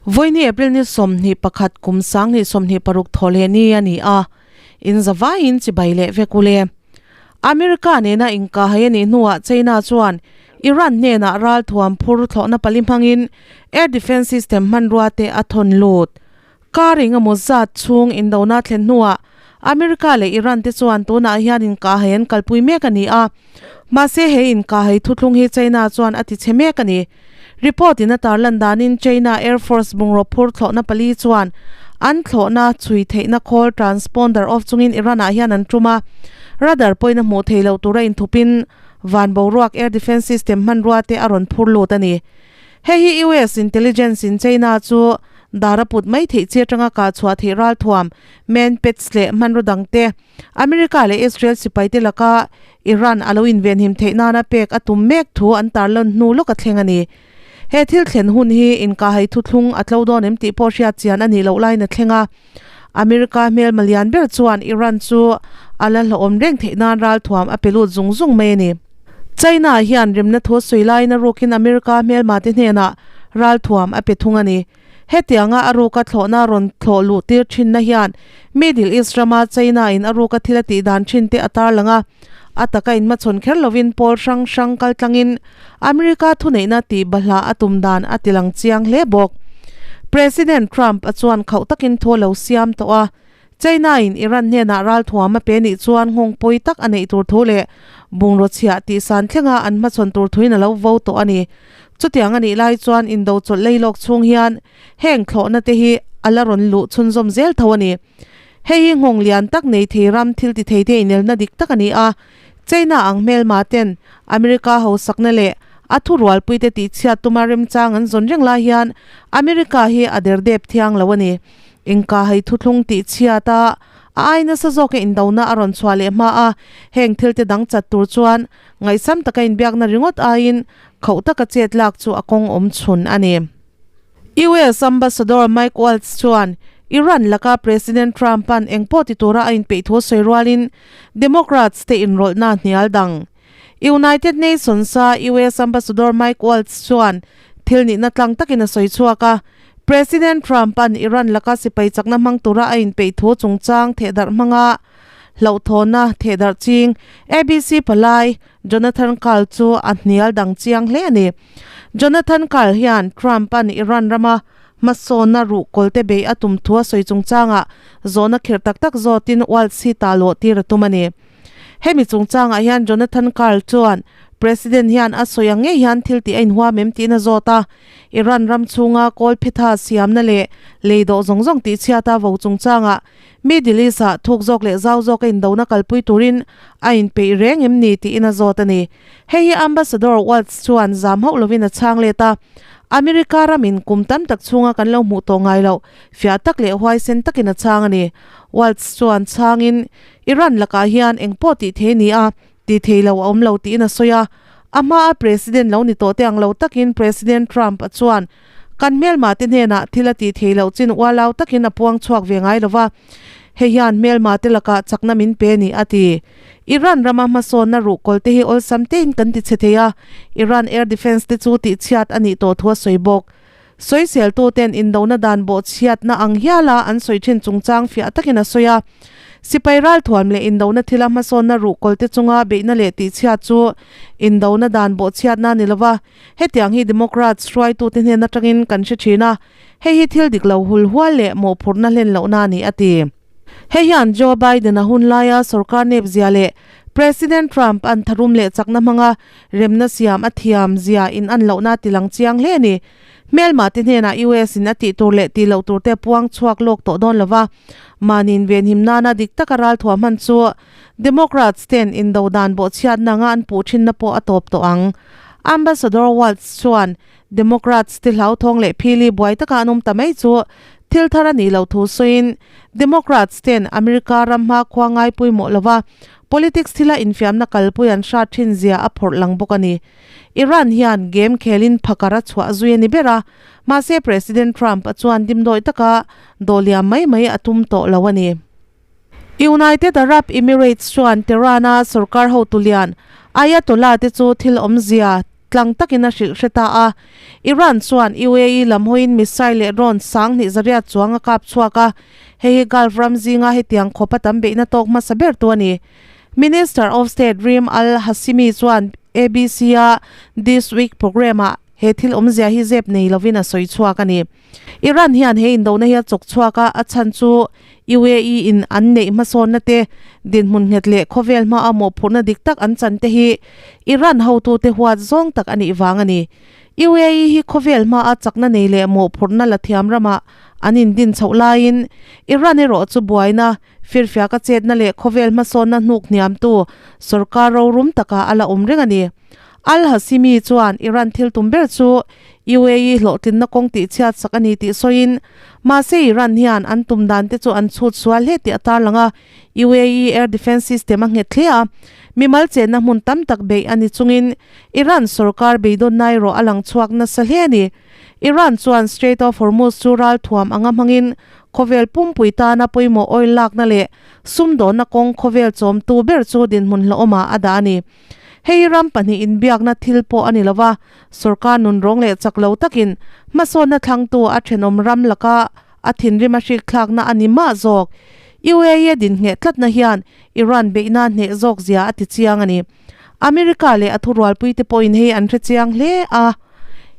Vawiini April ni 21 kum 2026 thawhleh ni a ni a, in zavaiin chibai leh vek u le. America nena inkahai a nih hnuah China chuan Iran hnenah ralthuam phur thlawhna pali hmangin air defence system hmanrua te a thawn lut. Kar engemaw zat chhung indona thlen hnuah America leh Iran te chuan tunah hian inkahai an kalpui mek a ni a, mahse he inkahai thuthlung hi China chuan a tichhe mek a ni. Report in a tarlan danin China Air Force bungraw phur thlawhna pali chuan an thlawhna chhui theihna khawl transponder off chungin Iran ah hian an tum a, radar pawhin a hmuh theih loh tura inthupin van boruak air defence system hmanrua te a rawn phur lut a ni. Hei hi US intelligence in China chu dar a put mai theih chi atanga kah chhuah theih ralthuam, manpads leh hmanraw dangte America leh Israel sipaite laka Iran a lo invenhim theih nana pek a tum mek thu an tarlan hnu lawk a thleng a ni. He thil thlen hun hi inkahhai thuthlung a tlo dawn em tih pawh hriat chian a nih loh laiin a thleng a. America hmelma lian ber chuan Iran chu a la hlauhawm reng theih nan ralthuam a pe lut zung zung mai a ni. China hian remna thu sawi laiin a rukin America hmelma te hnenah ralthuam a pe thung a ni. Hetianga a ruka thlawhna rawn thlawh luh tir thinna hian Middle East rama China in a ruka thil a tih dan thin te a tarlang a, a taka inhmachhawn kher lovin pawl hrang hrang kaltlangin America thuneihna tih bahlah a tum dan a tilang chiang hle bawk. President Trump a chuan khauh takin thu a lo siam tawh a, China in Iran hnenah ralthuam a pe nih chuan nghawng pawi tak a neih tur thu leh bungraw chhiah tih san thlenga an hmachhawn tur thuin a lo vo tawh a ni. Chutiang a nih lai chuan indo chawlh lei lawk chhung hian heng thlawhna te hi a la rawn luh chhunzawm zel tho a ni. Hei hi nghawng lian tak nei thei ram thil ti thei te inelna dik tak a ni a, China ang hmelma ten America hausakna leh a thurualpuite tihchhiat tuma remchang an zawn reng lai hian America hi a derdep thiang lo a ni. Engka hei thuthlung tih chhiat a, a ai nasa zawk e indona a rawn chhuah leh hma a, heng thil te dang chat tur chuan ngaihsam taka inbiakna ringawt aiin khauh taka chet lak chu a kawng awm chhun a ni. US Ambassador Mike Waltz chuan Iran laka President Trump-a'n engpawh ti tura a inpeih thu sawi rualin Democrats te inrawlhna hnial dang. United Nations-a US Ambassador Mike Waltz chuan thil nihna tlang takin a sawi chhuak a, President Trump-a'n Iran laka sipai chakna hmang tura a inpeih thu chungchang thehdarh hmanga hlauhthawna thehdarh ching ABC palai Jonathan Karl chu a hnial dang chiang hle a ni. Jonathan Karl hian Trump-a'n Iran rama hmasawnna ruhkawlte beih a tum thu a sawi chungchangah zawhna khirh tak tak zawtin Waltz hi talawh tir a tum a ni. Hemi chungchangah hian Jonathan Karl chuan President hian a sawi ang ngei hian thil tih a inhuam em tiin a zawt a. Iran ram chhunga kawl phetha siamna leh lei dawh zawng zawng tihchhiata vo chungchangah Middle East-ah thuk zawk leh zau zawka indona kalpui turin a inpeih reng em ni tiin a zawt a ni. Hei hi Ambassador Waltz chuan zam hauh lovin a chhang let a. America ramin kum tam tak chhunga kan lo hmuh tawh ngai loh fiah tak leh huaisen takin a chhang a ni. Waltz chuan chhangin Iran lakah hian eng pawh tih thei ni a, tih thei lo a awm lo tiin a sawi a. A hmaa President lo ni tawh te ang lo takin President Trump a chuan kan hmelma te hnenah thil a tih thei loh chin ualau takin a puang chhuak ve ngai lo va, hei hian hmelma te lakah chakna min pe ni a ti. Iran rama hmasawnna ruhkawl te hi awlsam tein kan ti chhe thei a, Iran air defence te chu tihchhiat a nih tawh thu a sawi bawk. Sawiseltuten indona dan bawhchhiatna ang hiala an sawi thin chungchang fiah takin a sawi a. Sipai ralthuam leh indona thila hmasawnna ruhkawlte chunga beihna leh tihchhiat chu indona dan bawhchhiatna a ni lova, hetiang hi Democrats hruaitute hnen atangin kan hre thin a, hei hi thil dik lo hul hual leh mawhphurhna hlen lohna a ni, a ti. Hei hian Joe Biden-a hun laia sorkar nep zia leh President Trump an tharum leh chakna hmanga remna siam a thiam zia in an lohna a tilang chiang hle a ni. Hmelma te hnenah US in a tih tur leh tih loh tur te puang chhuak lawk tawh dawn lova, mahni invenhim nana dik taka ralthuah hman chu Democrats ten indo dan bawhchhiatna anga an puh thinna pawh a tawp tawh ang. Ambassador Waltz chuan Democrats te hlauthawng leh phili buai taka an awm ta mai chu thil thar a nih loh thu sawiin Democrats ten America ram hma khua ngai pawimawh lova politics thila infiamna kalpui an hrat thin zia a phawrh lang bawk a ni. Iran hian game khelin phakar a chhuah zui a ni ber a, mahse President Trump a chuan dimdawi taka dawhliam mai mai a tum tawh lo a ni. United Arab Emirates chuan Tehran-a sorkar hotu lian Ayatollah te chu thil awmzia. tlang takin a hrilh hre ta a. Iran chuan UAE lam hawiin missile leh drone 2800 chuang a kap chhuak a, hei hi Gulf ram zinga hetiang khawpa tam beihna tawk hmasa ber tu a ni. Minister of State Reem Al Hashimy chuan ABC-a This Week programme-ah he thil awmzia hi zep nei lovin a sawi chhuak a ni. Iran hian he indona hi a chawk chhuak a, a chhan chu UAE in an neih hmasawnna te, dinhmun nghet leh khawvel hmaa mawhphurhna dik tak an chan te hi Iran hotute huat zawng tak a nih vang a ni. UAE hi khawvel hmaa chakna nei leh mawhphurhna la thiam ramah an indin chhoh laiin Iran erawh chu buaina, firfiaka chetna leh khawvel hmasawnna hnuk hniamtu sorkar rorum takah a la awm reng a ni. Al-Hashimi chuan Iran thil tum ber chu UAE hlawhtlinna kawng tihchhiat sak a ni tih sawiin, mahse Iran hian an tum dan te chu an chhut sual hle tih a tarlang a, UAE air defence system a nghet hle a, mimal chenna hmun tam tak beih a ni chungin Iran sorkar beidawnna erawh a lang chhuak nasa hle a ni. Iran chuan Strait of Hormuz chu ralthuam anga hmangin khawvel pumpui tana pawimawh oil lakna leh sumdawnna kawng khawvel chawmtu ber chu dinhmun hlauhawmah a dah a ni. Hei ram pahnih inbiakna thil pawh a ni lo va, sorkar nunrawng leh chak lo takin hmasawnna thlangtu a thenawm ram laka a thinrim a hrikthlakna a ni mah zawk. UAE dinhneh tlatna hian Iran beihna hneh zawk zia a ti chiang a ni. America leh a thurualpuite pawhin hei an hre chiang hle a.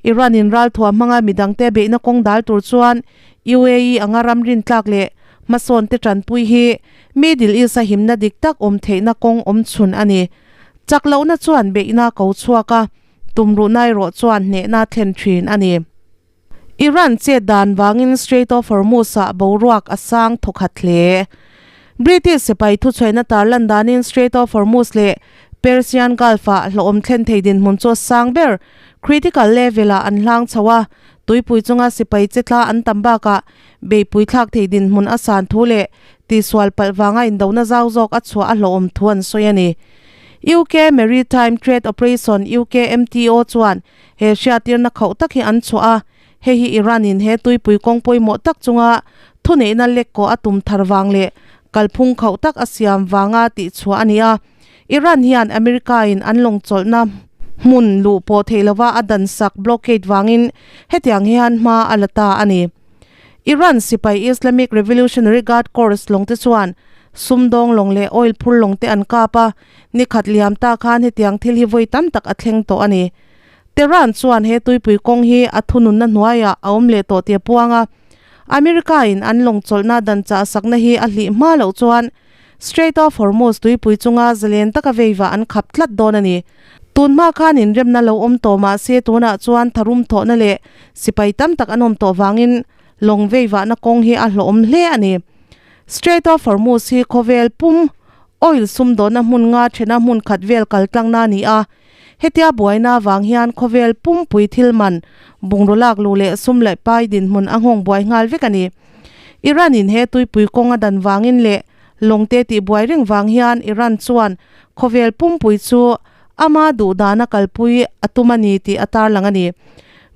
Iran-in ralthuam hmanga midangte beihna kawng dal tur chuan UAE anga ram rintlak leh hmasawnte tanpui hi Middle East-a himna dik tak awm theihna kawng awm chhun a ni. Chak lohna chuan beihna ko chhuak a, tumruhna erawh chuan hnehna thlen thin a ni. Iran chet dan vangin Strait of Hormuz-ah boruak a sang thawkhat hle. British sipai thuchhuaina tarlan danin Strait of Hormuz leh Persian Gulf-ah hlawhawm thlen thei dinhmun chu a sang ber, critical level-ah an hlang chho a, tuipui chunga sipai che tla an tam bakah Beihpui thlak thei dinhmun a san thu leh tihsual palh vanga indona zau zawk a chhuah a hlawhawm thu an sawi a ni. UK Maritime Trade Operation, UKMTO, chuan he hriatirna khauh tak hi an chhuah a, hei hi Iran-in he tuipui kawng pawimawh tak chunga thuneihna lekkawh a tum thar vang leh kalphung khauh tak a siam vanga tihchhuah a ni a. Iran hian America-in an lawngchawlhna hmun luh pawh theih lova a dansak, blockade, vangin hetiang hian hma a la ta a ni. Iran sipai Islamic Revolutionary Guard Corps lawngte chuan sumdawng lawng leh oil phur lawngte an kap a, ni khat liam ta khan hetiang thil hi vawi tam tak a thleng tawh a ni. Tehran chuan he tuipui kawng hi a thununna hnuaiah a awm leh tawh tih a puang a, America-in an lawngchawlhna dan chah sakna hi a hlih hma loh chuan Strait of Hormuz tuipui chunga zalen taka veiva an khap tlat dawn a ni. Tun hma khan inremna lo awm tawh mah se tunah chuan tharum thawhna leh sipai tam tak an awm tawh vangin lawng veivahna kawng hi a hlawhawm hle a ni. Strait of Hormuz hi khawvel pum oil sumdawnna hmun nga thena hmun khat vel kal tlangna a ni a. Hetia buaina vang hian khawvel pumpui thil man bungraw lak luh leh sum leh pai dinhmun a nghawng buai nghal vek a ni. Iran in he tuipui kawng a dan vangin leh lawngte tih buai reng vang hian Iran chuan khawvel pumpui chu ama duh dana kalpui a tum a ni tih a tarlang a ni.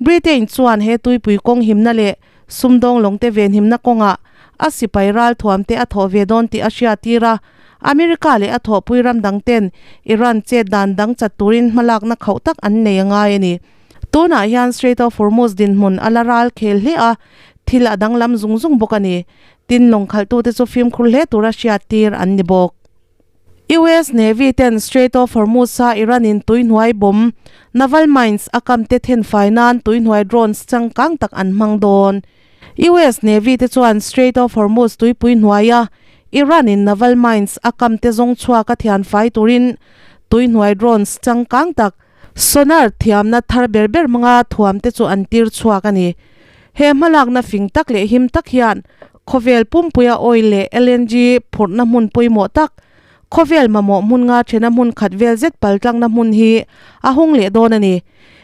Britain chuan he tuipui kawng himna leh sumdawng lawngte venhimna kawngah a sipai ralthuamte a thawh ve dawn tih a hriattir a, America leh a thawhpui ram dangten Iran chet dan dang chat turin hmalakna khauh tak an nei a ngai a ni. Tunah hian Strait of Hormuz dinhmun a la ral khel hle a, Thil a danglam zung zung bawk a ni. Tin, lawng khalhtute chu fimkhur hle tura hriattir an ni bawk. US Navy ten Strait of Hormuz-a Iran-in tuihnuai bomb, naval mines, a kamte thenfai nan tuihnuai drones changkang tak an hmang dawn. US Navy te chuan Strait of Hormuz tuipui hnuaia Iran-in naval mines a kamte zawng chhuaka thianfai turin tuihnuai drones changkang tak, Sonar thiamna thar ber ber hmanga thuam te chu an tir chhuak a ni. He hmalakna fing tak leh him tak hian khawvel pumpuia oil leh LNG phurhna hmun pawimawh tak, khawvel mamawh hmun nga thena hmun khat vel zet paltlangna hmun hi a hung leh dawn a ni.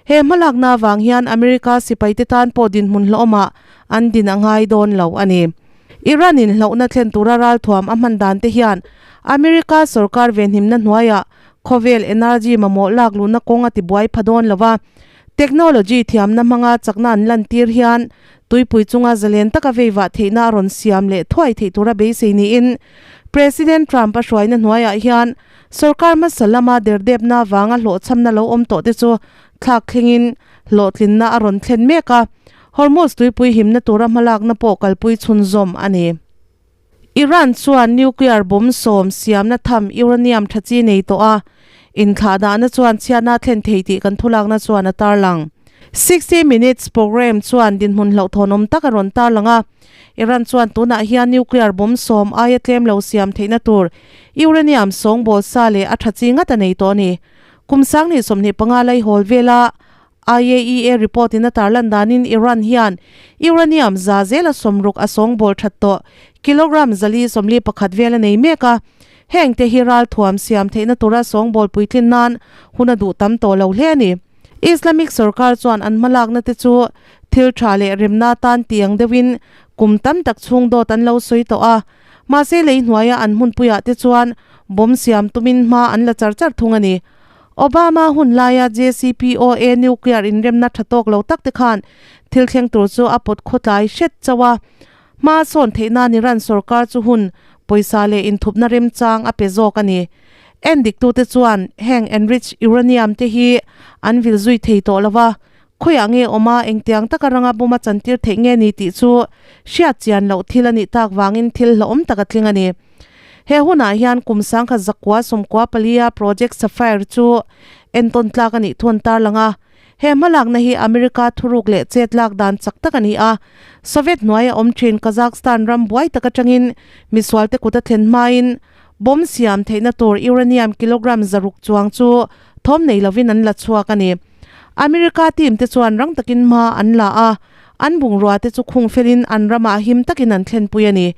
He hmalakna avang hian America sipaite tan pawh dinhmun hlawhawmah an din a ngai dawn lo a ni. Iran in hlauhna thlen tura ralthuam a hman dan te hian America sorkar venhimna hnuaiah Khawvel energy mamawh lak luhna kawng a tibuai pha dawn lo a, technology thiamna hmanga chakna an lantir hian tuipui chunga zalen taka veivah theihna a rawn siam leh thuai theih tura beisei niin President Trump a hruaina hnuaiah hian sorkar hmasa lama derdepna vanga hlawhchhamna lo awm tawh te chu thlak thlengin hlawhtlinna a rawn thlen mek a, Hormuz tuipui himna tura hmalakna pawh kalpui chhunzawm a ni. Iran chuan nuclear bomb sawm siamna tham uranium tha chi nei tawh a, inthlahdahna chuan chhiatna a thlen thei tih kan thulakna chuan a tarlang. 60 Minutes programme chuan dinhmun hlauhthawnawm tak a rawn tarlang a, Iran chuan tunah hian nuclear bomb sawm aia tlem lo siam theihna tur uranium sawngbawl sa leh a tha chi ngat a nei tawh a ni. Kum sang 25 laihawl vela IAEA report in a tarlan danin Iran hian uranium za zela sawmruk a sawngbawl that tawh kilogram 441 vel a nei mek a, heng te hi ralthuam siam theihna tura sawngbawl puitlin nan hun a duh tam tawh lo hle a ni. Islamic sorkar chuan an hmalakna te chu thil tha leh remna tan tiang deuhin kum tam tak chhung dawt an lo sawi tawh a, mahse lei hnuaia an hmunpuiah te chuan bomb siam tumin hma an la char char thung a ni. Obama hun laia JCPOA nuclear inremna tha tawk lo tak te khan thil thleng tur chu a pawt khawtlai hret chauh a. Hma sawn theih nan Iran sorkar chu hun pawisa leh inthupna remchang a pe zawk a ni. Endiktute chuan heng enriched uranium te hi an vil zui thei tawh lo va, khawiah nge awm a, engtiang taka ranga bawm a chantir theih nge ni tih chu hriat chian loh thil a nih tak vangin thil hlauhawm tak a tling a ni. He hunah hian kum sangkhat zakua sawmkua palia Project Sapphire chu entawn tlak a nih thu an tarlang a. He hmalakna hi America thuruk leh chet lak dan chak tak a ni a. Soviet hnuaia awm thin Kazakhstan ram buai tak atangin misualte kut a thlen hmain bomb siam theihna tur uranium kilogram 600 chuang chu thawm nei lovin an la chhuak a ni. America team te chuan rang takin hma an la a, an bungrua te chu khung felin an ramah him takin an thlenpui a ni.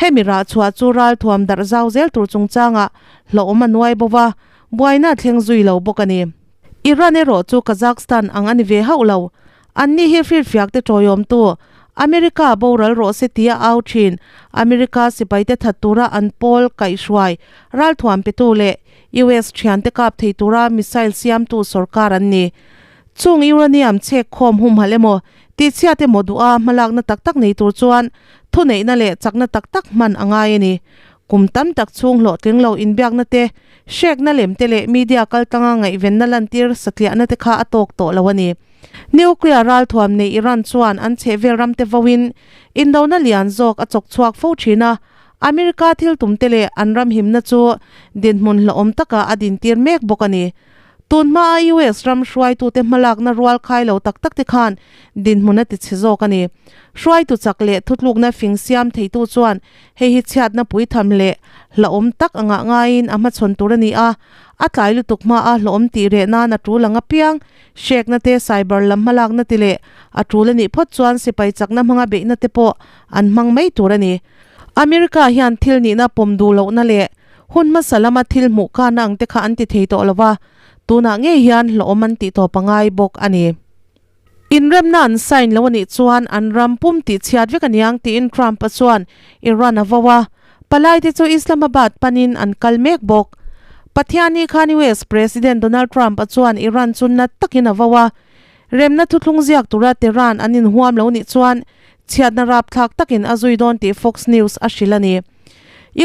Hemi rah chhuah chu ralthuam darh zau zel tur chungchangah hlauhawm a nuai bo va, buaina a thleng zui lo bawk a ni. Iran erawh chu Kazakhstan ang a ni ve hauh lo. Anni hi firfiak te tawiawmtu, America boral rawh se tia au thin, America sipaite that tura an pawl kaihhruai ralthuam petu leh US thiante kap thei tura missile siamtu sorkar an ni. Chung uranium chhek khawm humhalh emaw, tihchhiat emaw duha hmalakna tak tak nei tur chuan thuneihna leh chakna tak tak hman a ngai a ni. Kum tam tak chhung hlawhtling lo inbiakna te, hrekna lem te leh media kaltlanga ngaihvenna lantir satliahna te kha a tawk tawh lo a ni. Nuclear ralthuam nei Iran chuan an chhehvel ram te voin indona lian zawk a chawk chhuak fo thin a, America thil tum te leh an ram himna chu dinhmun hlauhawm takah a dintir mek bawk a ni. Tun hmaa US ram hruaitute hmalakna rual khai lo tak tak te khan dinhmun a ti chhe zawk a ni. Hruaitu chak leh thutlukna fing siam theitu chuan hei hi chhiatna puitham leh hlauhawm tak angah ngaiin a hmachhawn tur a ni a, a tlai lutuk hmaa hlauhawm tih reh nan a tul ang apiang hrekna te, cyber lam hmalakna te leh a tul a nih phawt chuan sipai chakna hmanga beihna te pawh an hmang mai tur a ni. America hian thil nihna pawm duh lohna leh Hun hmasa lama thil hmuh kana ang te kha an ti thei tawh lo va, tunah ngei hian hlawhawm an tih tawp a ngai bawk a ni. Inremna an sign lo a nih chuan an ram pum tih chhiat vek a niang tiin Trump-a chuan Iran a vo a, palaite chu Islamabad panin an kal mek bawk. Pathianni khan US President Donald Trump-a chuan Iran chu nat takin a vo a, remna thuthlung ziak tura Tehran an inhuam lo nih chuan chhiatna rapthlak takin a zui dawn tih Fox News a hrilh a ni.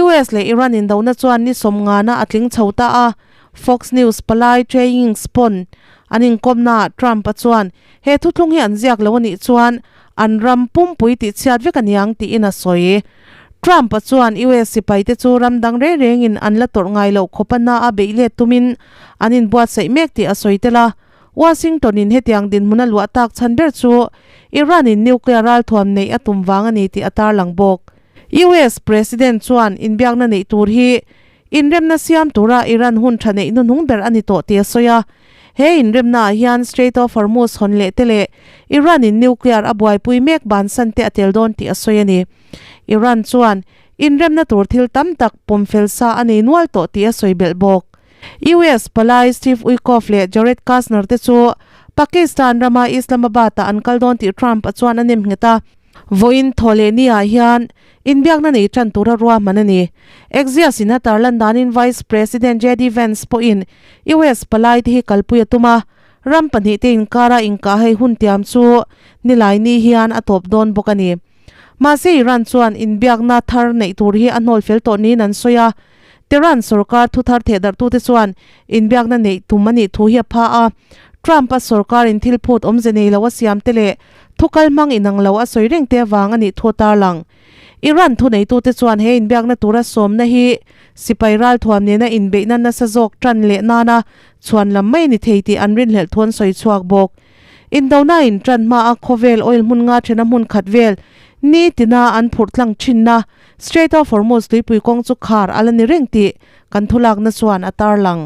US leh Iran indona chuan ni sawmngana a tling chho ta a, Fox News palai Trey Yingst pawn an inkawmnaah Trump-a chuan he thuthlung hi an ziak lo a nih chuan an ram pumpui tihchhiat vek a niang tiin a sawi. Trump-a chuan US sipaite chu ram dang reng rengin an la tawrh ngai loh khawpa na a beih let tumin an inbuatsaih mek tih a sawi tel a, Washington-in hetiang dinhmun a luah tak chhan ber chu Iran-in nuclear ralthuam neih a tum vang a ni tih a tarlang bawk. US President chuan inbiakna neih tur hi inremna siam tura Iran hun tha neih hnuhnung ber a ni tawh tih a sawi a. He inremnaah hian Strait of Hormuz hawn leh te leh Iran-in nuclear a buaipui mek bansan te a tel dawn tih a sawi a ni. Iran chuan inremna tur thil tam tak pawmfel sa a nei nual tawh tih a sawi belh bawk. US palai Steve Witkoff leh Jared Kushner te chu Pakistan rama Islamabad-ah an kal dawn tih Trump-a chuan a nem nghet a. Vawiin thaw leh ni ah hian inbiakna nei tan tura ruahman a ni. Axios in a tarlan danin Vice President JD Vance pawhin US palai te hi kalpui a tum a, ram pahnih te inkara inkah hei hun tiam chu nilai ni hian a tawp dawn bawk a ni. Mahse Iran chuan inbiakna thar neih tur hi a hnawl fel tawh niin an sawi a, Tehran sorkar thuthar thehdarhtute chuan inbiakna neih tum a nih thu hi a pha a. Trump-a sorkarin thil phut awmze nei lo a siam te leh thu kal hmang inang lo a sawi reng te avang a nih thu a tarlang. Iran thuneitute chuan he inbiakna tura sawmna hi sipai ralthuam nena inbeihna nasa zawk tan leh nana chhuan lam mai a ni thei tih an rinhlelh thu an sawi chhuak bawk. Indona in tan hmaa khawvel oil hmun nga thena hmun khat vel ni tina an phurh tlang thinna Strait of Hormuz tuipui kawng chu khar a la ni reng tih kan thulakna chuan a tarlang.